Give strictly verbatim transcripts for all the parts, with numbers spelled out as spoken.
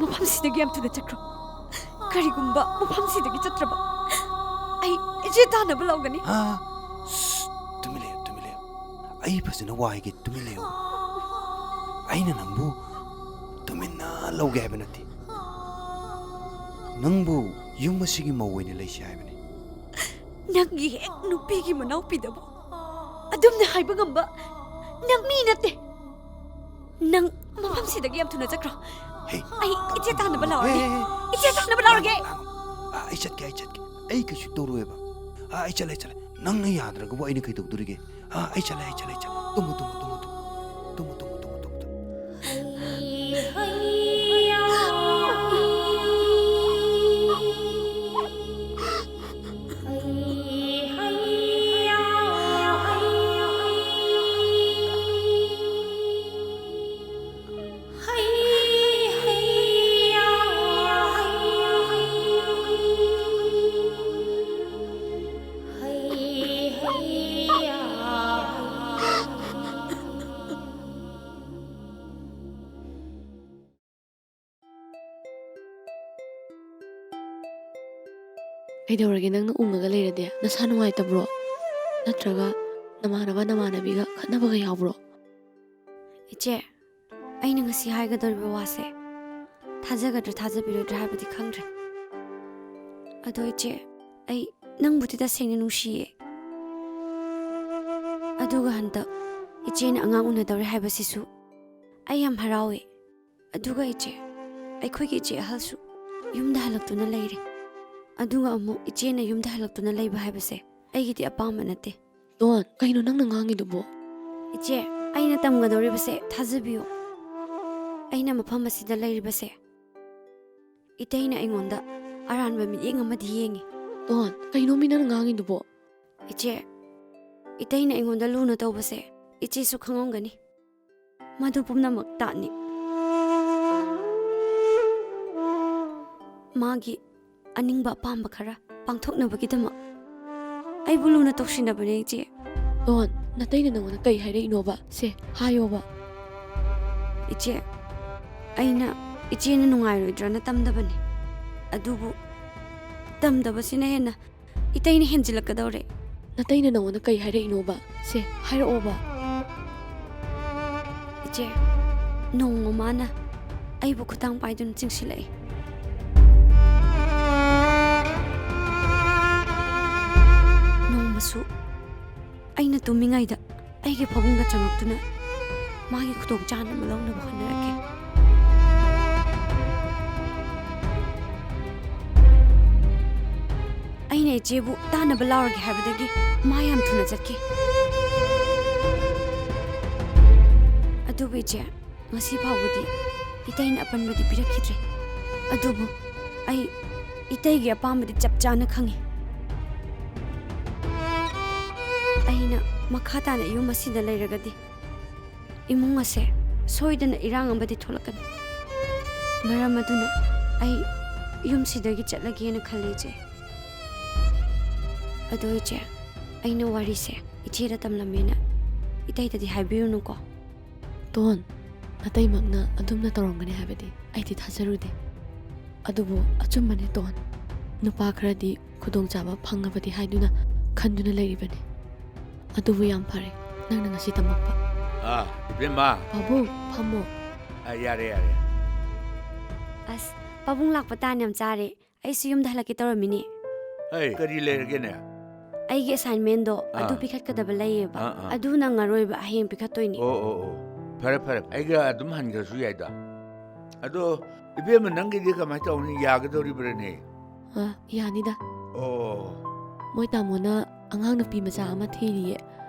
ꯃꯐꯝꯁꯤꯗꯒꯤ ꯌꯥꯝ ꯊꯨꯅ ꯆꯠꯈ꯭ꯔꯣ꯫ ꯀꯔꯤꯒꯨꯝꯕ ꯃꯐꯝꯁꯤꯗꯒꯤ ꯆꯠꯇ꯭ꯔꯕ, ꯑꯩ ꯏꯆꯦ ꯇꯥꯟꯅꯕ ꯂꯥꯛꯒꯅꯤ꯫ ꯍꯥ? ꯁꯁ, ꯇꯨꯃꯤꯟ ꯂꯩꯌꯨ, ꯇꯨꯃꯤꯟ ꯂꯩꯌꯨ꯫ ꯑꯩ ꯐꯖꯅ ꯋꯥ ꯍꯥꯏꯒꯦ, ꯇꯨꯃꯤꯟ ꯂꯩꯌꯨ꯫ ꯑꯩꯅ ꯅꯪꯕꯨ ꯇꯨꯃꯤꯟꯅ ꯂꯧꯒꯦ ꯍꯥꯏꯕ ꯅꯠꯇꯦ꯫ ꯅꯪꯕꯨ ꯌꯨꯝ ꯑꯁꯤꯒꯤ ꯃꯧ ꯑꯣꯏꯅ ꯂꯩꯁꯤ ꯍꯥꯏꯕꯅꯤ꯫ ꯅꯪꯒꯤ ꯍꯦꯛ ꯅꯨꯄꯤꯒꯤ ꯃꯅꯥꯎꯄꯤꯗꯕꯨ ꯑꯗꯨꯝꯅ ꯍꯥꯏꯕ ꯉꯝꯕ ꯅꯪ ꯃꯤ ꯅꯠꯇꯦ꯫ ꯅꯪ ꯃꯐꯝꯁꯤꯗꯒꯤ ꯌꯥꯝ ꯊꯨꯅ ꯆꯠꯈ꯭ꯔꯣ꯫ ꯍꯦ, ꯑꯩ ꯏꯆꯦ ꯇꯥꯟꯅꯕ ꯍꯦ, ꯂꯥꯛꯑꯣꯔꯒꯦ꯫ ꯍꯦ, ꯍꯦ, ꯏꯆꯦ ꯇꯥꯟꯅꯕ ꯂꯥꯛꯑꯣꯔꯒꯦ꯫ ꯂꯥꯡꯒꯅꯨ, ꯂꯥꯡꯒꯅꯨ꯫ ꯑꯥ, ꯑꯩ ꯆꯠꯀꯦ, ꯑꯩ ꯆꯠꯀꯦ꯫ ꯑꯩ ꯀꯩꯁꯨ ꯇꯧꯔꯣꯏꯕ꯫ ꯑꯥ, ꯑꯩ ꯆꯠꯂꯦ, ꯑꯩ ꯆꯠꯂꯦ꯫ ꯅꯪꯅ ꯌꯥꯗ꯭ꯔꯒꯕꯨ ꯑꯩꯅ ꯀꯩ ꯇꯧꯗꯣꯔꯤꯒꯦ? ꯑꯥ, ꯑꯩ ꯆꯠꯂꯦ, ꯑꯩ ꯆꯠꯂꯦ, ꯑꯩ ꯆꯠꯂꯦ꯫ Tamu, Tamu, Tamu, Tamu. Tamu, Tamu, Tamu, Tamu, Tamu. ꯀꯩꯗꯧꯔꯒꯦ, ꯅꯪꯅ ꯎꯪꯉꯒ ꯂꯩꯔꯗꯤ? ꯅꯁꯥ ꯅꯨꯡꯉꯥꯏꯇꯕ꯭ꯔꯣ? ꯅꯠꯇ꯭ꯔꯒ ꯅꯃꯥꯟꯅꯕ ꯅꯃꯥꯟꯅꯕꯤꯒ ꯈꯠꯅꯕꯒ ꯌꯥꯎꯕ꯭ꯔꯣ? ꯏꯆꯦ, ꯑꯩꯅ ꯉꯁꯤ ꯍꯥꯏꯒꯗꯧꯔꯤꯕ ꯋꯥꯁꯦ ꯊꯥꯖꯒꯗ꯭ꯔꯥ ꯊꯥꯖꯕꯤꯔꯣꯏꯗ꯭ꯔꯥ ꯍꯥꯏꯕꯗꯤ ꯈꯪꯗ꯭ꯔꯦ꯫ ꯑꯗꯣ ꯏꯆꯦ, ꯑꯩ ꯅꯪꯕꯨꯗꯤ ꯇꯁꯦꯡꯅ ꯅꯨꯡꯁꯤꯌꯦ꯫ ꯑꯗꯨꯒ ꯍꯟꯗꯛ ꯏꯆꯦꯅ ꯑꯉꯥꯡ ꯎꯅꯗꯧꯔꯦ ꯍꯥꯏꯕꯁꯤꯁꯨ ꯑꯩ ꯌꯥꯝ ꯍꯔꯥꯎꯋꯦ꯫ ꯑꯗꯨꯒ ꯏꯆꯦ, ꯑꯩꯈꯣꯏꯒꯤ ꯏꯆꯦ ꯑꯍꯜꯁꯨ ꯌꯨꯝꯗ ꯍꯜꯂꯛꯇꯨꯅ ꯂꯩꯔꯦ꯫ ꯑꯗꯨꯒ ꯑꯃꯨꯛ ꯏꯆꯦꯅ ꯌꯨꯝꯗ ꯍꯜꯂꯛꯇꯨꯅ ꯂꯩꯕ ꯍꯥꯏꯕꯁꯦ ꯑꯩꯒꯤꯗꯤ ꯑꯄꯥꯝꯕ ꯅꯠꯇꯦ꯫ ꯗꯣꯟ, ꯀꯩꯅꯣ ꯅꯪꯅ ꯉꯥꯡꯉꯤꯗꯨꯕꯣ? ꯏꯆꯦ, ꯑꯩꯅ ꯇꯝꯒꯗꯧꯔꯤꯕꯁꯦ ꯊꯥꯖꯕꯤꯌꯨ꯫ ꯑꯩꯅ ꯃꯐꯝ ꯑꯁꯤꯗ ꯂꯩꯔꯤꯕꯁꯦ ꯏꯇꯩꯅ ꯑꯩꯉꯣꯟꯗ ꯑꯔꯥꯟꯕ ꯃꯤꯠꯌꯦꯡ ꯑꯃꯗꯤ ꯌꯦꯡꯉꯤ꯫ ꯗꯣꯟ, ꯀꯩꯅꯣꯃꯤ ꯅꯪꯅ ꯉꯥꯡꯉꯤꯗꯨꯕꯣ? ꯏꯆꯦ, ꯏꯇꯩꯅ ꯑꯩꯉꯣꯟꯗ ꯂꯨꯅ ꯇꯧꯕꯁꯦ ꯏꯆꯦꯁꯨ ꯈꯪꯉꯝꯒꯅꯤ꯫ ꯃꯗꯨ ꯄꯨꯝꯅꯃꯛ ꯇꯥꯠꯅꯤ꯫ ꯃꯥꯒꯤ ꯑꯅꯤꯡꯕ ꯑꯄꯥꯝꯕ ꯈꯔ ꯄꯥꯡꯊꯣꯛꯅꯕꯒꯤꯗꯃꯛ ꯑꯩꯕꯨ ꯂꯨꯅ ꯇꯧꯁꯤꯟꯅꯕꯅꯦ, ꯏꯆꯦ꯫ ꯗꯣꯟ, ꯅꯇꯩꯅ ꯅꯉꯣꯟꯗ ꯀꯩ ꯍꯥꯏꯔꯛꯏꯅꯣꯕ? ꯁꯦ, ꯍꯥꯏꯌꯣꯕ꯫ ꯏꯆꯦ, ꯑꯩꯅ ꯏꯆꯦꯅ ꯅꯨꯡꯉꯥꯏꯔꯣꯏꯗ꯭ꯔꯅ ꯇꯝꯗꯕꯅꯤ꯫ ꯑꯗꯨꯕꯨ ꯇꯝꯗꯕꯁꯤꯅ ꯍꯦꯟꯅ ꯏꯇꯩꯅ ꯍꯦꯟꯖꯤꯜꯂꯛꯀꯗꯧꯔꯦ꯫ ꯅꯇꯩꯅ ꯅꯉꯣꯟꯗ ꯀꯩ ꯍꯥꯏꯔꯛꯏꯅꯣꯕ? ꯁꯦ, ꯍꯥꯏꯔꯛꯑꯣꯕ꯫ ꯏꯆꯦ, ꯅꯣꯡꯃ ꯃꯥꯅ ꯑꯩꯕꯨ ꯈꯨꯠꯇꯥꯡ ꯄꯥꯏꯗꯨꯅ ꯆꯤꯡꯁꯤꯜꯂꯛꯏ꯫ ꯅꯣꯡꯃꯁꯨ ꯑꯩꯅ ꯇꯨꯝꯃꯤꯉꯩꯗ ꯑꯩꯒꯤ ꯐꯃꯨꯡꯗ ꯆꯪꯉꯛꯇꯨꯅ ꯃꯥꯒꯤ ꯈꯨꯗꯣꯡꯆꯥꯅꯕ ꯂꯧꯅꯕ ꯍꯣꯠꯅꯔꯛꯈꯤ꯫ ꯑꯩꯅ ꯏꯆꯦꯕꯨ ꯇꯥꯅꯕ ꯂꯥꯎꯔꯒꯦ ꯍꯥꯏꯕꯗꯒꯤ ꯃꯥ ꯌꯥꯝ ꯊꯨꯅ ꯆꯠꯈꯤ꯫ ꯑꯗꯨꯕꯨ ꯏꯆꯦ, ꯉꯁꯤ ꯐꯥꯎꯕꯗꯤ ꯏꯇꯩꯅ ꯑꯄꯟꯕꯗꯤ ꯄꯤꯔꯛꯈꯤꯗ꯭ꯔꯦ꯫ ꯑꯗꯨꯕꯨ ꯑꯩ ꯏꯇꯩꯒꯤ ꯑꯄꯥꯝꯕꯗꯤ ꯆꯞ ꯆꯥꯅ ꯈꯪꯉꯤ꯫ ꯑꯩꯅ ꯃꯈꯥ ꯇꯥꯅ ꯌꯨꯝ ꯑꯁꯤꯗ ꯂꯩꯔꯒꯗꯤ ꯏꯃꯨꯡ ꯑꯁꯦ ꯁꯣꯏꯗꯅ ꯏꯔꯥꯡ ꯑꯃꯗꯤ ꯊꯣꯛꯂꯛꯀꯅꯤ꯫ ꯃꯔꯝ ꯑꯗꯨꯅ ꯑꯩ ꯌꯨꯝꯁꯤꯗꯒꯤ ꯆꯠꯂꯒꯦꯅ ꯈꯜꯂꯤ, ꯏꯆꯦ꯫ ꯑꯗꯣ ꯏꯆꯦ, ꯑꯩꯅ ꯋꯥꯔꯤꯁꯦ ꯏꯆꯦꯗ ꯇꯝꯂꯝꯃꯦꯅ ꯏꯇꯩꯗꯗꯤ ꯍꯥꯏꯕꯤꯔꯨꯅꯨꯀꯣ꯫ ꯇꯣꯟ, ꯅꯇꯩꯃꯛꯅ ꯑꯗꯨꯝꯅ ꯇꯧꯔꯝꯒꯅꯤ ꯍꯥꯏꯕꯗꯤ ꯑꯩꯗꯤ ꯊꯥꯖꯔꯨꯗꯦ꯫ ꯑꯗꯨꯕꯨ ꯑꯆꯨꯝꯕꯅꯦ ꯇꯣꯟ, ꯅꯨꯄꯥ ꯈꯔꯗꯤ ꯈꯨꯗꯣꯡꯆꯥꯕ ꯐꯪꯉꯕꯗꯤ ꯍꯥꯏꯗꯨꯅ ꯈꯟꯗꯨꯅ ꯂꯩꯔꯤꯕꯅꯤ꯫ ꯑꯗꯨꯕꯨ ꯌꯥꯝ ꯐꯔꯦ ꯅꯪꯅ ꯉꯁꯤ ꯇꯝꯃꯛꯄ꯫ ꯑꯥ, ꯏꯕꯦꯝꯃ꯫ ꯄꯥꯕꯨꯡ, ꯐꯝꯃꯣ꯫ ꯑꯥ, ꯌꯥꯔꯦ, ꯌꯥꯔꯦ꯫ ꯑꯁ, ꯄꯥꯕꯨꯡ ꯂꯥꯛꯄ ꯇꯥꯟ ꯌꯥꯝ ꯆꯥꯔꯦ꯫ ꯑꯩꯁꯨ ꯌꯨꯝꯗ ꯍꯜꯂꯛꯀꯦ ꯇꯧꯔꯝꯃꯤꯅꯦ꯫ ꯍꯩ, ꯀꯔꯤ ꯂꯩꯔꯒꯦꯅꯦ? ꯑꯩꯒꯤ assignmentꯗꯣ ꯑꯗꯨ ꯑꯥ꯫ ꯄꯤꯈꯠꯀꯗꯕ ꯂꯩꯌꯦꯕ꯫ ꯑꯥ, ꯑꯥ꯫ ꯑꯗꯨ ꯅꯪꯉꯔꯣꯏꯕ, ꯍꯌꯦꯡ ꯄꯤꯈꯠꯇꯣꯏꯅꯦ꯫ ꯑꯣ, ꯑꯣ, ꯑꯣ꯫ ꯐꯔꯦ, ꯐꯔꯦ꯫ ꯑꯩꯒ ꯑꯗꯨꯝ ꯍꯟꯈ꯭ꯔꯁꯨ ꯌꯥꯏꯗ꯫ ꯑꯗꯣ, ꯏꯕꯦꯝꯃ, ꯅꯪꯒꯤꯗꯤ ꯀꯃꯥꯏꯅ ꯇꯧꯅꯤ? ꯌꯥꯒꯗꯧꯔꯤꯕ꯭ꯔꯥꯅꯦ? ꯑ, ꯌꯥꯅꯤꯗ꯫ ꯑꯣ꯫ ꯃꯣꯏ ꯇꯥꯃꯣꯅ ꯑꯉꯥꯡ ꯅꯨꯄꯤ ꯃꯆꯥ ꯑꯃ ꯊꯤꯔꯤꯌꯦ꯫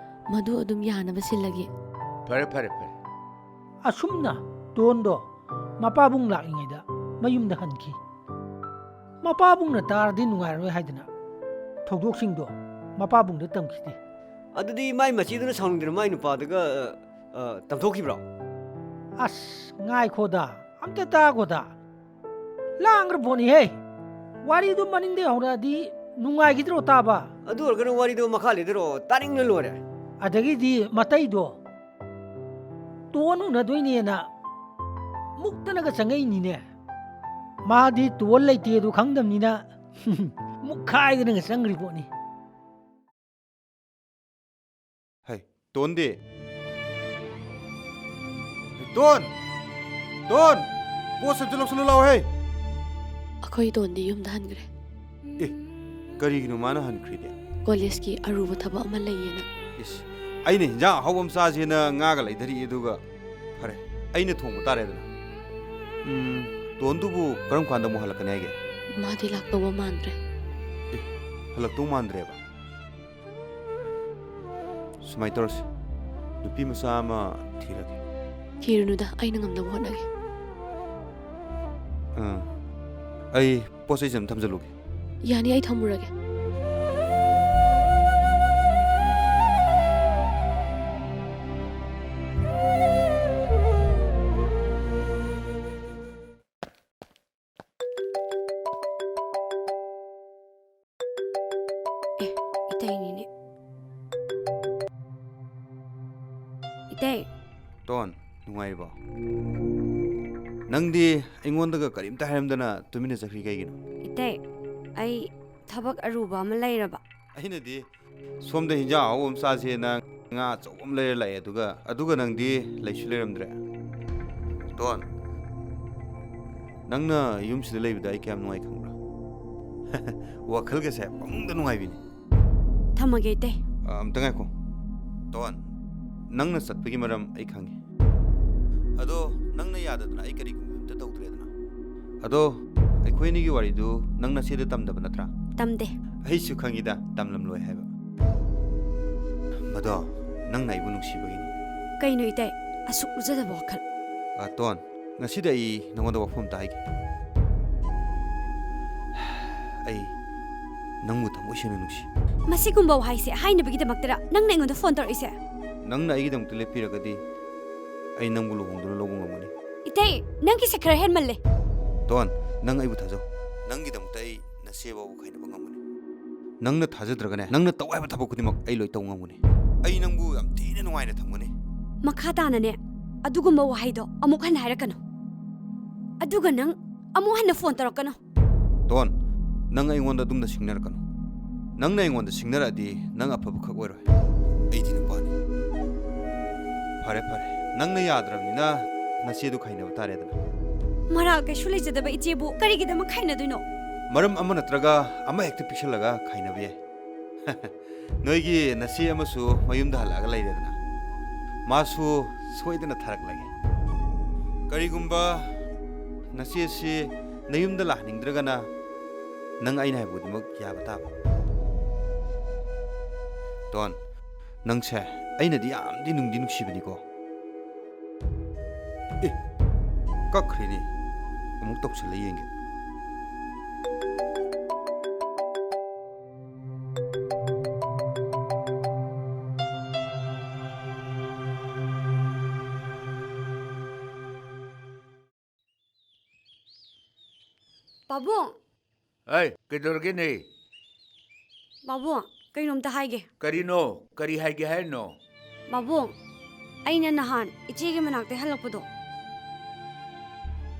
ꯃꯗꯨ ꯑꯗꯨꯝ ꯌꯥꯅꯕ ꯁꯤꯜꯂꯒꯦ꯫ ꯐꯔꯦ, ꯐꯔꯦ, ꯐꯔꯦ꯫ ꯑꯁꯨꯝꯅ ꯇꯣꯟꯗꯣ ꯃꯄꯥꯕꯨꯡ ꯂꯥꯛꯂꯤꯉꯩꯗ ꯃꯌꯨꯝꯗ ꯍꯟꯈꯤ꯫ ꯃꯄꯥꯕꯨꯡꯅ ꯇꯥꯔꯗꯤ ꯅꯨꯡꯉꯥꯏꯔꯣꯏ ꯍꯥꯏꯗꯅ ꯊꯧꯗꯣꯛꯁꯤꯡꯗꯣ ꯃꯄꯥꯕꯨꯡꯗ ꯇꯝꯈꯤꯗꯦ꯫ ꯑꯗꯨꯗꯤ ꯃꯥꯏ ꯃꯆꯦꯗꯨꯅ ꯁꯥꯎꯅꯤꯡꯗꯅ ꯃꯥꯏ ꯅꯨꯄꯥꯗꯒ, ꯑ, ꯑ, ꯇꯝꯊꯣꯛꯈꯤꯕ꯭ꯔꯣ? ꯑꯁ, ꯉꯥꯏꯈꯣꯗ, ꯑꯝꯇ ꯇꯥꯈꯣꯗ꯫ ꯂꯥꯡꯈ꯭ꯔ ꯄꯣꯠꯅꯤꯍꯦ꯫ ꯋꯥꯔꯤꯗꯨ ꯃꯅꯤꯡꯗ ꯍꯧꯔꯛꯑꯗꯤ ꯅꯨꯡꯉꯥꯏꯈꯤꯗ꯭ꯔꯣ ꯇꯥꯕ? ꯑꯗꯨ ꯑꯣꯏꯔꯒꯅ ꯋꯥꯔꯤꯗꯣ ꯃꯈꯥ ꯂꯤꯗꯔꯣ, ꯇꯥꯅꯤꯡꯅ ꯂꯣꯏꯔꯦ꯫ ꯑꯗꯒꯤꯗꯤ ꯃꯇꯩꯗꯣ ꯇꯣꯟ ꯎꯅꯗꯣꯏꯅꯦꯅ ꯀꯨꯛꯇꯅꯒ ꯆꯪꯉꯛꯏꯅꯤꯅꯦ꯫ ꯃꯥꯗꯤ ꯇꯣꯟ ꯂꯩꯇꯦ ꯑꯗꯨ ꯈꯪꯗꯕꯅꯤꯅ ꯃꯨꯛꯈꯥꯏꯗꯅꯒ ꯆꯪꯈ꯭ꯔꯤ ꯄꯣꯠꯅꯤ꯫ ꯍꯩ, ꯇꯣꯟꯗꯤ? ꯍꯩ, ꯇꯣꯟ! ꯇꯣꯟ! ꯄꯣꯠꯁꯦ ꯑꯝꯇ ꯂꯧꯁꯜꯂꯨ ꯂꯥꯎ, ꯍꯩ! ꯑꯩꯈꯣꯏ ꯇꯣꯟꯗꯤ ꯌꯨꯝꯗ ꯍꯟꯈ꯭ꯔꯦ꯫ ꯑꯦ, ꯀꯔꯤꯒꯤꯅꯣ ꯃꯥꯅ ꯍꯟꯈ꯭ꯔꯤꯗꯤ? ꯀꯣꯂꯦꯖꯀꯤ ꯑꯔꯨꯕ ꯊꯕꯛ ꯑꯃ ꯂꯩꯌꯦꯅ꯫ ꯏꯁ, ꯑꯩꯅ ꯍꯤꯟꯖꯥꯡ ꯑꯍꯥꯎꯕ ꯑꯃ ꯆꯥꯁꯦꯅ ꯉꯥꯒ ꯂꯩꯊꯔꯛꯏ, ꯑꯗꯨꯒ ꯐꯔꯦ, ꯑꯩꯅ ꯊꯣꯡꯕ ꯇꯥꯔꯦꯗꯅ꯫ ꯎꯝ, ꯇꯣꯟꯗꯨꯕꯨ ꯀꯔꯝ ꯀꯥꯟꯗ ꯑꯃꯨꯛ ꯍꯜꯂꯛꯀꯅꯤ ꯍꯥꯏꯒꯦ? ꯃꯥꯗꯤ ꯂꯥꯛꯇꯧꯕ ꯃꯥꯟꯗ꯭ꯔꯦ꯫ ꯑꯦ, ꯍꯜꯂꯛꯇꯧ ꯃꯥꯟꯗ꯭ꯔꯦꯕ? ꯁꯨꯃꯥꯏꯅ ꯇꯧꯔꯁꯤ, ꯅꯨꯄꯤ ꯃꯆꯥ ꯑꯃ ꯊꯤꯔꯒꯦ꯫ ꯊꯤꯔꯨꯅꯨꯗ, ꯑꯩꯅ ꯉꯝꯅꯕ ꯍꯣꯠꯅꯒꯦ꯫ ꯑꯥ, ꯑꯩ ꯄꯣꯠ ꯆꯩꯁꯦ ꯑꯝ ꯊꯝꯖꯜꯂꯨꯒꯦ꯫ ꯌꯥꯅꯤ, ꯑꯩ ꯊꯝꯃꯨꯔꯒꯦ꯫ ꯑꯦ, ꯏꯇꯩꯅꯤꯅꯦ꯫ ꯏꯇꯩ꯫ ꯇꯣꯟ, ꯅꯨꯡꯉꯥꯏꯔꯤꯕꯣ? ꯅꯪꯗꯤ ꯑꯩꯉꯣꯟꯗꯒ ꯀꯔꯤꯝꯇ ꯍꯥꯏꯔꯝꯗꯅ ꯇꯨꯃꯤꯟꯅ ꯆꯠꯈ꯭ꯔꯤ ꯀꯩꯒꯤꯅꯣ? ꯏꯇꯩ, ꯑꯩ ꯊꯕꯛ ꯑꯔꯨꯕ ꯑꯃ ꯂꯩꯔꯕ꯫ ꯑꯩꯅꯗꯤ ꯁꯣꯝꯗ ꯍꯤꯟꯖꯥꯡ ꯑꯍꯥꯎꯕ ꯑꯃ ꯆꯥꯁꯦꯅ ꯉꯥ ꯑꯆꯧꯕ ꯑꯃ ꯂꯩꯔ ꯂꯥꯛꯑꯦ, ꯑꯗꯨꯒ, ꯑꯗꯨꯒ ꯅꯪꯗꯤ ꯂꯩꯁꯨ ꯂꯩꯔꯝꯗ꯭ꯔꯦ꯫ ꯇꯣꯟ, ꯅꯪꯅ ꯌꯨꯝꯁꯤꯗ ꯂꯩꯕꯗ ꯑꯩ ꯀꯌꯥꯝ ꯅꯨꯡꯉꯥꯏ ꯈꯪꯕ꯭ꯔꯥ? ꯋꯥꯈꯜꯒꯁꯦ ꯄꯪꯅꯨꯡꯗ ꯅꯨꯡꯉꯥꯏꯕꯤꯅꯤ꯫ ꯊꯝꯃꯒꯦ, ꯏꯇꯩ꯫ ꯑ, ꯑꯝꯇ ꯉꯥꯏꯈꯣ꯫ ꯇꯣꯟ, ꯅꯪꯅ ꯆꯠꯄꯒꯤ ꯃꯔꯝ ꯑꯩ ꯈꯪꯉꯤ꯫ ꯑꯗꯣ ꯅꯪꯅ ꯌꯥꯗꯗꯅ ꯑꯩ ꯀꯔꯤꯒꯨꯝꯕ ꯑꯝꯇ ꯇꯧꯗ꯭ꯔꯦꯗꯅ꯫ ꯑꯗꯣ ꯑꯩꯈꯣꯏ ꯑꯅꯤꯒꯤ ꯋꯥꯔꯤꯗꯨ ꯅꯪ ꯅꯆꯦꯗ ꯇꯝꯗꯕ ꯅꯠꯇ꯭ꯔꯥ? ꯇꯝꯗꯦ꯫ ꯑꯩꯁꯨ ꯈꯪꯉꯤꯗ, ꯇꯝꯂꯝꯂꯣꯏ ꯍꯥꯏꯕ꯫ ꯃꯗꯣ ꯅꯪꯅ ꯑꯩꯕꯨ ꯅꯨꯡꯁꯤꯕꯒꯤꯅꯤ꯫ ꯀꯩꯅꯣ ꯏꯇꯩ? ꯑꯁꯨꯛ ꯂꯨꯖꯗꯕ ꯋꯥꯈꯜ꯫ ꯑ, ꯇꯣꯟ, ꯉꯁꯤꯗꯤ ꯑꯩ ꯅꯉꯣꯟꯗ ꯋꯥꯐꯝ ꯑꯝꯇ ꯍꯥꯏꯒꯦ꯫ ꯑꯩ ꯅꯪꯕꯨ ꯊꯃꯣꯏ ꯁꯦꯡꯅ ꯅꯨꯡꯁꯤ꯫ ꯃꯁꯤꯒꯨꯝꯕ ꯋꯥꯍꯩꯁꯦ ꯍꯥꯏꯅꯕꯒꯤꯗꯃꯛꯇꯔ ꯅꯪꯅ ꯑꯩꯉꯣꯟꯗ ꯐꯣꯟ ꯇꯧꯔꯛꯏꯁꯦ? ꯅꯪꯅ ꯑꯩꯒꯤꯗꯃꯛꯇ ꯂꯦꯞꯄꯤꯔꯒꯗꯤ ꯑꯩ ꯅꯪꯕꯨ ꯂꯨꯍꯣꯡꯗꯨꯅ ꯂꯧꯕ ꯉꯝꯒꯅꯤ꯫ ꯏꯇꯩ, ꯅꯪꯒꯤꯁꯦ ꯈꯔ ꯍꯦꯟꯃꯜꯂꯦ꯫ ꯇꯣꯟ, ꯅꯪ ꯑꯩꯕꯨ ꯊꯥꯖꯧ꯫ ꯅꯪꯒꯤꯗꯃꯛꯇ ꯑꯩ ꯅꯆꯦ ꯐꯥꯎꯕ ꯈꯥꯏꯅꯕ ꯉꯝꯒꯅꯤ꯫ ꯅꯪꯅ ꯊꯥꯖꯗ꯭ꯔꯒꯅꯦ, ꯅꯪꯅ ꯇꯧ ꯍꯥꯏꯕ ꯊꯕꯛ ꯈꯨꯗꯤꯡꯃꯛ ꯑꯩ ꯂꯣꯏ ꯇꯧ ꯉꯝꯒꯅꯤ꯫ ꯑꯩ ꯅꯪꯕꯨ ꯌꯥꯝ ꯊꯤꯅ ꯅꯨꯡꯉꯥꯏꯅ ꯊꯝꯒꯅꯤ꯫ ꯃꯈꯥ ꯇꯥꯅꯅꯦ, ꯑꯗꯨꯒꯨꯝꯕ ꯋꯥꯍꯩꯗꯣ ꯑꯃꯨꯛ ꯍꯟꯅ ꯍꯥꯏꯔꯛꯀꯅꯨ꯫ ꯑꯗꯨꯒ ꯅꯪ ꯑꯃꯨꯛ ꯍꯟꯅ ꯐꯣꯟ ꯇꯧꯔꯛꯀꯅꯨ꯫ ꯇꯣꯟ, ꯅꯪ ꯑꯩꯉꯣꯟꯗ ꯑꯗꯨꯝꯅ ꯁꯤꯡꯅꯔꯛꯀꯅꯨ꯫ ꯅꯪꯅ ꯑꯩꯉꯣꯟꯗ ꯁꯤꯡꯅꯔꯛꯑꯗꯤ ꯅꯪ ꯑꯐꯕ ꯈꯛ ꯑꯣꯏꯔꯣꯏ꯫ ꯑꯩꯗꯤ ꯅꯨꯄꯥꯅꯤ꯫ ꯐꯔꯦ, ꯐꯔꯦ꯫ ꯅꯪꯅ ꯌꯥꯗ꯭ꯔꯕꯅꯤꯅ ꯅꯆꯦꯗꯨ ꯈꯥꯏꯅꯕ ꯇꯥꯔꯦꯗꯅ꯫ ꯃꯔꯥꯜ ꯀꯩꯁꯨ ꯂꯩꯖꯗꯕ ꯏꯆꯦꯕꯨ ꯀꯔꯤꯒꯤꯗꯃꯛ ꯈꯥꯏꯅꯗꯣꯏꯅꯣ? ꯃꯔꯝ ꯑꯃ ꯅꯠꯇ꯭ꯔꯒ ꯑꯃ ꯍꯦꯛꯇ ꯄꯤꯛꯁꯜꯂꯒ ꯈꯥꯏꯅꯕ ꯌꯥꯏ꯫ ꯅꯣꯏꯒꯤ ꯅꯆꯦ ꯑꯃꯁꯨ ꯃꯌꯨꯝꯗ ꯍꯜꯂꯛꯑꯒ ꯂꯩꯔꯦꯗꯅ꯫ ꯃꯥꯁꯨ ꯁꯣꯏꯗꯅ ꯊꯥꯔꯛꯂꯒꯦ꯫ ꯀꯔꯤꯒꯨꯝꯕ ꯅꯆꯦꯁꯤ ꯅꯌꯨꯝꯗ ꯂꯥꯛꯍꯟꯅꯤꯡꯗ꯭ꯔꯒꯅ ꯅꯪ ꯑꯩꯅ ꯍꯥꯏꯕ ꯈꯨꯗꯤꯡꯃꯛ ꯌꯥꯕ ꯇꯥꯕ꯫ ꯇꯣꯟ, ꯅꯪꯁꯦ ꯑꯩꯅꯗꯤ ꯌꯥꯝꯗꯤ ꯅꯨꯡꯗꯤ ꯅꯨꯡꯁꯤꯕꯅꯤꯀꯣ꯫ ꯑꯦ, ꯀꯛꯈ꯭ꯔꯦꯅꯦ꯫ ꯑꯃꯨꯛ ꯇꯧꯁꯜꯂ ꯌꯦꯡꯒꯦ꯫ ꯄꯥꯕꯨꯡ! ꯑꯩ, ꯀꯩꯗꯧꯔꯒꯦꯅꯦ? ꯄꯥꯕꯨꯡ, ꯀꯩꯅꯣꯝꯇ ꯍꯥꯏꯒꯦ꯫ ꯀꯔꯤꯅꯣ? ꯀꯔꯤ ꯍꯥꯏꯒꯦ ꯍꯥꯏꯔꯤꯅꯣ? ꯄꯥꯕꯨꯡ, ꯑꯩꯅ ꯅꯍꯥꯟ ꯏꯆꯦꯒꯤ ꯃꯅꯥꯛꯇ ꯍꯜꯂꯛꯄꯗꯣ,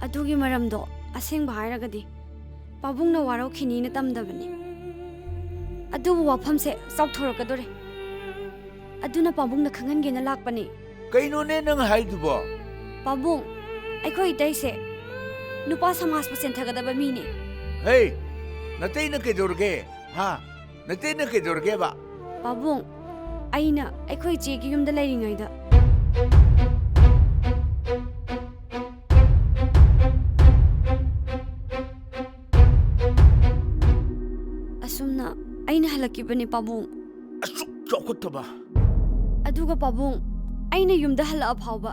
ꯑꯗꯨꯒꯤ ꯃꯔꯝꯗꯣ ꯑꯁꯦꯡꯕ ꯍꯥꯏꯔꯒꯗꯤ ꯄꯥꯕꯨꯡꯅ ꯋꯥꯔꯧꯈꯤꯅꯤꯅ ꯇꯝꯗꯕꯅꯤ꯫ ꯑꯗꯨꯕꯨ ꯋꯥꯐꯝꯁꯦ ꯆꯥꯎꯊꯣꯔꯛꯀꯗꯣꯔꯦ꯫ ꯑꯗꯨꯅ ꯄꯥꯕꯨꯡꯅ ꯈꯪꯍꯟꯒꯦꯅ ꯂꯥꯛꯄꯅꯤ꯫ ꯀꯩꯅꯣꯅꯦ ꯅꯪ ꯍꯥꯏꯗꯨꯕꯣ? ꯄꯥꯕꯨꯡ, ꯑꯩꯈꯣꯏ ꯏꯇꯩꯁꯦ ꯅꯨꯄꯥ ꯁꯃꯥꯖꯄꯨ ꯆꯦꯟꯊꯒꯗꯕ ꯃꯤꯅꯤ꯫ ꯍꯦ, ꯅꯇꯩꯅ ꯀꯩꯗꯧꯔꯒꯦ? ꯍꯥ? ꯅꯇꯩꯅ ꯀꯩꯗꯧꯔꯒꯦꯕ? ꯄꯥꯕꯨꯡ, ꯑꯩꯅ ꯑꯩꯈꯣꯏ ꯏꯆꯦꯒꯤ ꯌꯨꯝꯗ ꯂꯩꯔꯤꯉꯩꯗ ꯑꯁꯨꯝꯅ ꯑꯩꯅ ꯍꯜꯂꯛꯈꯤꯕꯅꯤ, ꯄꯥꯕꯨꯡ꯫ ꯑꯁꯨꯛ ꯆꯥꯎꯈꯠꯇꯕ꯫ ꯑꯗꯨꯒ ꯄꯥꯕꯨꯡ, ꯑꯩꯅ ꯌꯨꯝꯗ ꯍꯜꯂꯛꯑ ꯐꯥꯎꯕ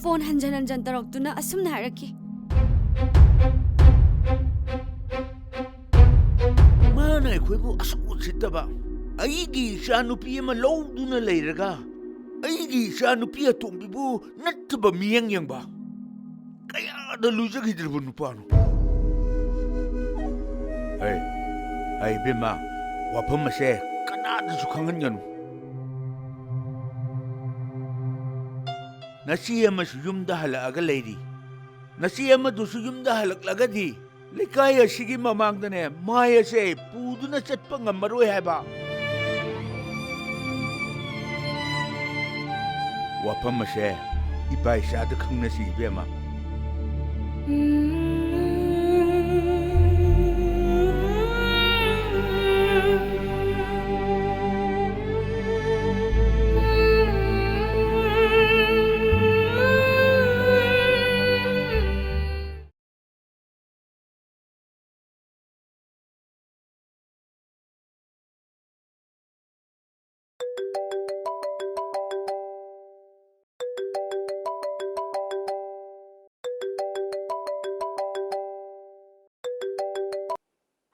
ꯐꯣꯟ ꯍꯟꯖꯟ ꯍꯟꯖꯟ ꯇꯧꯔꯛꯇꯨꯅ ꯑꯁꯨꯝꯅ ꯍꯥꯏꯔꯛꯈꯤ꯫ ꯃꯥꯅ ꯑꯩꯈꯣꯏꯕꯨ ꯑꯁꯨꯛ ꯎꯁꯤꯠꯇꯕ, ꯑꯩꯒꯤ ꯏꯆꯥ ꯅꯨꯄꯤ ꯑꯃ ꯂꯧꯗꯨꯅ ꯂꯩꯔꯒ, ꯑꯩꯒꯤ ꯏꯆꯥ ꯅꯨꯄꯤ ꯑꯇꯣꯝꯕꯤꯕꯨ ꯅꯠꯇꯕ ꯃꯤꯠꯌꯦꯡ ꯌꯦꯡꯕ꯫ ꯀꯌꯥꯗ ꯂꯨꯖꯈꯤꯗ꯭ꯔꯕ ꯅꯨꯄꯥꯅꯣ? ꯍꯩ, ꯍꯩ, ꯏꯕꯦꯝꯃ, ꯋꯥꯐꯝ ꯑꯁꯦ ꯀꯅꯥꯗꯁꯨ ꯈꯪꯍꯟꯒꯅꯨ꯫ ꯅꯆꯦ ꯑꯃꯁꯨ ꯌꯨꯝꯗ ꯍꯜꯂꯛꯑꯒ ꯂꯩꯔꯤ꯫ ꯅꯆꯦ ꯑꯃꯗꯨꯁꯨ ꯌꯨꯝꯗ ꯍꯜꯂꯛꯂꯒꯗꯤ ꯂꯩꯀꯥꯏ ꯑꯁꯤꯒꯤ ꯃꯃꯥꯡꯗꯅꯦ ꯃꯥꯏ ꯑꯁꯦ ꯄꯨꯗꯨꯅ ꯆꯠꯄ ꯉꯝꯃꯔꯣꯏ ꯍꯥꯏꯕ꯫ ꯋꯥꯐꯝ ꯑꯁꯦ ꯏꯄꯥ ꯏꯆꯥꯗ ꯈꯪꯅꯁꯤ ꯏꯕꯦꯝꯃ꯫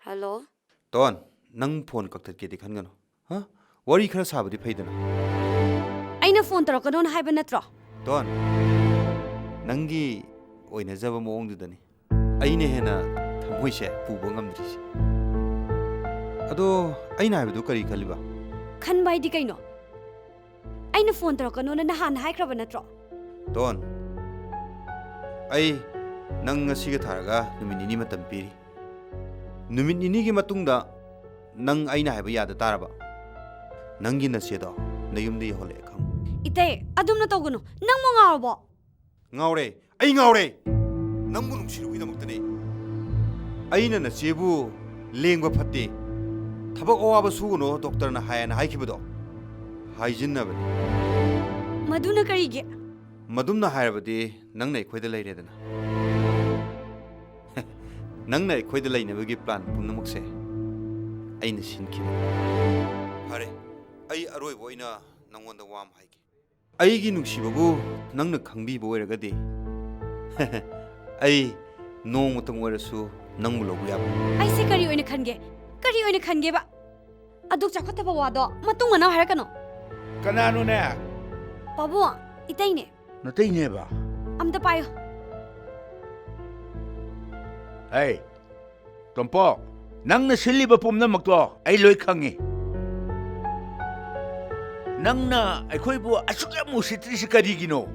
ꯍꯜꯂꯣ꯫ ꯇꯣꯟ, ꯅꯪ ꯐꯣꯟ ꯀꯛꯊꯠꯀꯦꯗꯤ ꯈꯟꯒꯅꯨ꯫ ꯍꯥ? ꯋꯥꯔꯤ ꯈꯔ ꯁꯥꯕꯗꯤ ꯐꯩꯗꯅ꯫ ꯑꯩꯅ ꯐꯣꯟ ꯇꯧꯔꯛꯀꯅꯣꯅ ꯍꯥꯏꯕ ꯅꯠꯇ꯭ꯔꯣ? ꯇꯣꯟ, ꯅꯪꯒꯤ ꯑꯣꯏꯅꯖꯕ ꯃꯑꯣꯡꯗꯨꯗꯅꯤ ꯑꯩꯅ ꯍꯦꯟꯅ ꯊꯃꯣꯏꯁꯦ ꯄꯨꯕ ꯉꯝꯗ꯭ꯔꯤꯁꯦ꯫ ꯑꯗꯣ ꯑꯩꯅ ꯍꯥꯏꯕꯗꯨ ꯀꯔꯤ ꯈꯜꯂꯤꯕ? ꯈꯟꯕ ꯍꯥꯏꯗꯤ ꯀꯩꯅꯣ? ꯑꯩꯅ ꯐꯣꯟ ꯇꯧꯔꯛꯀꯅꯣꯅ ꯅꯍꯥꯟꯅ ꯍꯥꯏꯈ꯭ꯔꯕ ꯅꯠꯇ꯭ꯔꯣ? ꯇꯣꯟ, ꯑꯩ ꯅꯪ ꯉꯁꯤꯒ ꯊꯥꯔꯒ ꯅꯨꯃꯤꯠ ꯅꯤꯅꯤ ꯃꯇꯝ ꯄꯤꯔꯤ꯫ ꯅꯨꯃꯤꯠ ꯅꯤꯅꯤꯒꯤ ꯃꯇꯨꯡꯗ ꯅꯪ ꯑꯩꯅ ꯍꯥꯏꯕ ꯌꯥꯗ ꯇꯥꯔꯕ, ꯅꯪꯒꯤ ꯅꯆꯦꯗꯣ ꯅꯌꯨꯝꯗ ꯌꯧꯍꯜꯂꯛꯑꯦ ꯈꯪꯉꯨ꯫ ꯏꯇꯩ, ꯑꯗꯨꯝꯅ ꯇꯧꯒꯅꯨ꯫ ꯅꯪꯕꯨ ꯉꯥꯎꯔꯕꯣ? ꯉꯥꯎꯔꯦ, ꯑꯩ ꯉꯥꯎꯔꯦ꯫ ꯅꯪꯕꯨ ꯅꯨꯡꯁꯤꯔꯨꯕꯒꯤꯗꯃꯛꯇꯅꯦ꯫ ꯑꯩꯅ ꯅꯆꯦꯕꯨ ꯂꯦꯡꯕ ꯐꯠꯇꯦ, ꯊꯕꯛ ꯑꯋꯥꯕ ꯁꯨꯒꯅꯨ ꯗꯣꯛꯇꯔꯅ ꯍꯥꯏꯌꯦꯅ ꯍꯥꯏꯈꯤꯕꯗꯣ ꯍꯥꯏꯖꯤꯟꯅꯕꯅꯤ꯫ ꯃꯗꯨꯅ ꯀꯔꯤꯒꯤ? ꯃꯗꯨꯝꯅ ꯍꯥꯏꯔꯕꯗꯤ ꯅꯪꯅ ꯑꯩꯈꯣꯏꯗ ꯂꯩꯔꯦꯗꯅ꯫ ꯅꯪꯅ ꯑꯩꯈꯣꯏꯗ ꯂꯩꯅꯕꯒꯤ ꯄ꯭ꯂꯥꯟ ꯄꯨꯝꯅꯃꯛꯁꯦ ꯑꯩꯅ ꯁꯤꯟꯈꯤꯕꯅꯤ꯫ ꯐꯔꯦ, ꯑꯩ ꯑꯔꯣꯏꯕ ꯑꯣꯏꯅ ꯅꯪꯉꯣꯟꯗ ꯋꯥ ꯑꯃ ꯍꯥꯏꯒꯦ꯫ ꯑꯩꯒꯤ ꯅꯨꯡꯁꯤꯕꯕꯨ ꯅꯪꯅ ꯈꯪꯕꯤꯕ ꯑꯣꯏꯔꯒꯗꯤ, ꯑꯩ ꯅꯣꯡꯃꯇꯪ ꯑꯣꯏꯔꯁꯨ ꯅꯪꯕꯨ ꯂꯧꯕ ꯌꯥꯕ꯫ ꯑꯩꯁꯦ ꯀꯔꯤ ꯑꯣꯏꯅ ꯈꯟꯒꯦ? ꯀꯔꯤ ꯑꯣꯏꯅ ꯈꯟꯒꯦꯕ? ꯑꯗꯨꯛ ꯆꯥꯎꯈꯠꯇꯕ ꯋꯥꯗꯣ ꯃꯇꯨꯡ ꯃꯅꯥꯎ ꯍꯥꯏꯔꯛꯀꯅꯨ꯫ ꯀꯅꯥꯅꯣꯅꯦ? ꯄꯥꯕꯨꯡ, ꯏꯇꯩꯅꯦ꯫ ꯅꯇꯩꯅꯦꯕ? ꯑꯝꯇ ꯄꯥꯏꯌꯨ꯫ ꯍꯩ, ꯇꯣꯝꯄꯣꯛ, ꯅꯪꯅ ꯁꯤꯜꯂꯤꯕ ꯄꯨꯝꯅꯃꯛꯇꯣ ꯑꯩ ꯂꯣꯏ ꯈꯪꯉꯤ꯫ ꯅꯪꯅ ꯑꯩꯈꯣꯏꯕꯨ ꯑꯁꯨꯛ ꯌꯥꯝ ꯎꯁꯤꯠꯇ꯭ꯔꯤꯁꯤ ꯀꯔꯤꯒꯤꯅꯣ?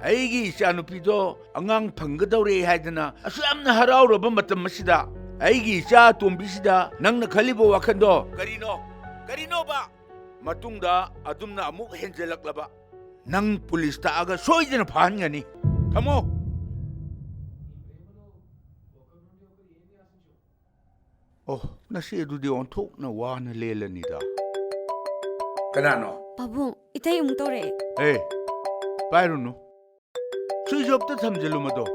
ꯑꯩꯒꯤ ꯏꯆꯥꯅꯨꯄꯤꯗꯣ ꯑꯉꯥꯡ ꯐꯪꯒꯗꯧꯔꯦ ꯍꯥꯏꯗꯅ ꯑꯁꯨꯛ ꯌꯥꯝꯅ ꯍꯔꯥꯎꯔꯕ ꯃꯇꯝ ꯑꯁꯤꯗ, ꯑꯩꯒꯤ ꯏꯆꯥ ꯑꯇꯣꯝꯕꯤꯁꯤꯗ ꯅꯪꯅ ꯈꯜꯂꯤꯕ ꯋꯥꯈꯜꯗꯣ ꯀꯔꯤꯅꯣ? ꯀꯔꯤꯅꯣꯕ? ꯃꯇꯨꯡꯗ ꯑꯗꯨꯝꯅ ꯑꯃꯨꯛ ꯍꯦꯟꯖꯜꯂꯛꯂꯕ, ꯅꯪ ꯄꯨꯂꯤꯁ ꯇꯥꯛꯑꯒ ꯁꯣꯏꯗꯅ ꯐꯥꯍꯟꯒꯅꯤ꯫ ꯊꯝꯃꯣ꯫ ꯑꯣ, ꯉꯁꯤ ꯑꯗꯨꯗꯤ ꯑꯣꯟꯊꯣꯛꯅ ꯋꯥꯅ ꯂꯦꯜꯂꯅꯤꯗ꯫ ꯀꯅꯥꯅꯣ? ꯄꯥꯕꯨꯡ, ꯏꯇꯩ ꯑꯃꯨꯛ ꯇꯧꯔꯛꯑꯦ꯫ ꯑꯦ, ꯄꯥꯏꯔꯨꯅꯨ꯫ ꯁ꯭ꯋꯤꯆ ꯑꯣꯐꯇ ꯊꯝꯖꯤꯜꯂꯨ ꯃꯗꯣ꯫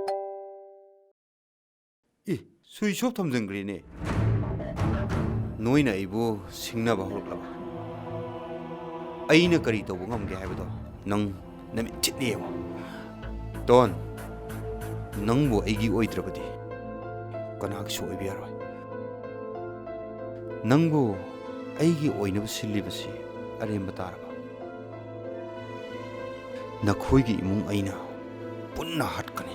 E, switch of ꯊꯝꯖꯤꯟꯈ꯭ꯔꯦꯅꯦ꯫ ꯅꯣꯏꯅ ꯑꯩꯕꯨ ꯁꯤꯡꯅꯕ ꯍꯧꯔꯛꯂꯕ? ꯑꯩꯅ ꯀꯔꯤ ꯇꯧꯕ ꯉꯝꯒꯦ ꯍꯥꯏꯕꯗꯣ ꯅꯪ ꯅꯃꯤꯠ ꯊꯤꯠꯅ ꯌꯦꯡꯉꯣ꯫ ꯇꯣꯟ, ꯅꯪꯕꯨ ꯑꯩꯒꯤ ꯑꯣꯏꯗ꯭ꯔꯕꯗꯤ ꯀꯅꯥꯒꯤꯁꯨ ꯑꯣꯏꯕ ꯌꯥꯔꯣꯏ꯫ ꯅꯪꯕꯨ ꯑꯩꯒꯤ ꯑꯣꯏꯅꯕ ꯁꯤꯜꯂꯤꯕꯁꯤ ꯑꯔꯦꯝꯕ ꯇꯥꯔꯕ? ꯅꯈꯣꯏꯒꯤ ꯏꯃꯨꯡ ꯑꯩꯅ ꯄꯨꯟꯅ ꯍꯥꯠꯀꯅꯤ꯫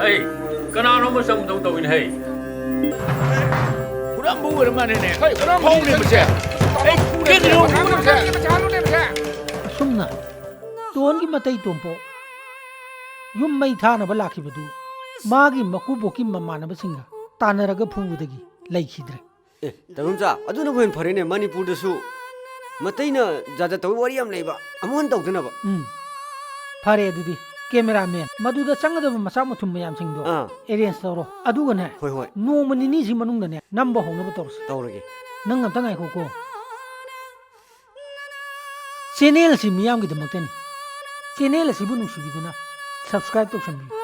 ꯍꯩ, ꯀꯅꯥꯅꯣꯝꯕ ꯆꯪꯗꯧ ꯇꯧꯏꯅꯦ, ꯍꯩ꯫ ꯍꯨꯔꯥꯟꯕ ꯑꯣꯏꯔ ꯃꯥꯜꯂꯦꯅꯦ꯫ ꯍꯩ, ꯍꯨꯔꯥꯟꯕ ꯐꯧꯅꯦ ꯃꯁꯦ꯫ ꯑꯩ ꯀꯩꯅꯣ? ꯑꯁꯨꯝꯅ ꯇꯣꯟꯒꯤ ꯃꯇꯩ ꯇꯣꯝꯄꯣꯛ ꯌꯨꯝ ꯃꯩ ꯊꯥꯅꯕ ꯂꯥꯛꯈꯤꯕꯗꯨ ꯃꯥꯒꯤ ꯃꯀꯨꯕꯣꯛꯀꯤ ꯃꯃꯥꯟꯅꯕꯁꯤꯡꯒ ꯇꯥꯟꯅꯔꯒ ꯐꯨꯕꯗꯒꯤ ꯂꯩꯈꯤꯗ꯭ꯔꯦ꯫ ꯑꯦ, ꯇꯥꯏꯕꯪꯆꯥ, ꯑꯗꯨꯅꯕꯨ ꯍꯦꯟꯅ ꯐꯔꯦꯅꯦ꯫ ꯃꯅꯤꯄꯨꯔꯗꯁꯨ ꯃꯇꯩꯅ ꯖꯥꯠ ꯖꯥꯠ ꯇꯧꯕ ꯋꯥꯔꯤ ꯌꯥꯝ ꯂꯩꯕ, ꯑꯃꯨꯛ ꯍꯟꯅ ꯇꯧꯗꯅꯕ꯫ ꯎꯝ, ꯐꯔꯦ ꯑꯗꯨꯗꯤ꯫ ꯀꯦꯃꯦꯔꯥꯃꯦꯟ, ꯃꯗꯨꯗ ꯆꯪꯒꯗꯕ ꯃꯆꯥꯛ ꯃꯊꯨꯝ ꯃꯌꯥꯝꯁꯤꯡꯗꯣ ꯑꯥ꯫ ꯑꯦꯔꯦꯟꯖ ꯇꯧꯔꯣ꯫ ꯑꯗꯨꯒꯅꯦ, ꯍꯣꯏ, ꯍꯣꯏ꯫ ꯅꯣꯡꯃ ꯅꯤꯅꯤꯁꯤ ꯃꯅꯨꯡꯗꯅꯦ ꯅꯝꯕ ꯍꯧꯅꯕ ꯇꯧꯔꯁꯤ꯫ ꯇꯧꯔꯒꯦ꯫ ꯅꯪ ꯑꯝꯇ ꯉꯥꯏꯈꯣꯀꯣ꯫ ꯆꯦꯅꯦꯜ ꯑꯁꯤ ꯃꯤꯌꯥꯝꯒꯤꯗꯃꯛꯇꯅꯤ꯫ ꯆꯦꯅꯦꯜ ꯑꯁꯤꯕꯨ ꯅꯨꯡꯁꯤꯕꯤꯗꯨꯅ ꯁꯕꯁꯀ꯭ꯔꯥꯏꯕ ꯇꯧꯁꯟꯕꯤꯌꯨ꯫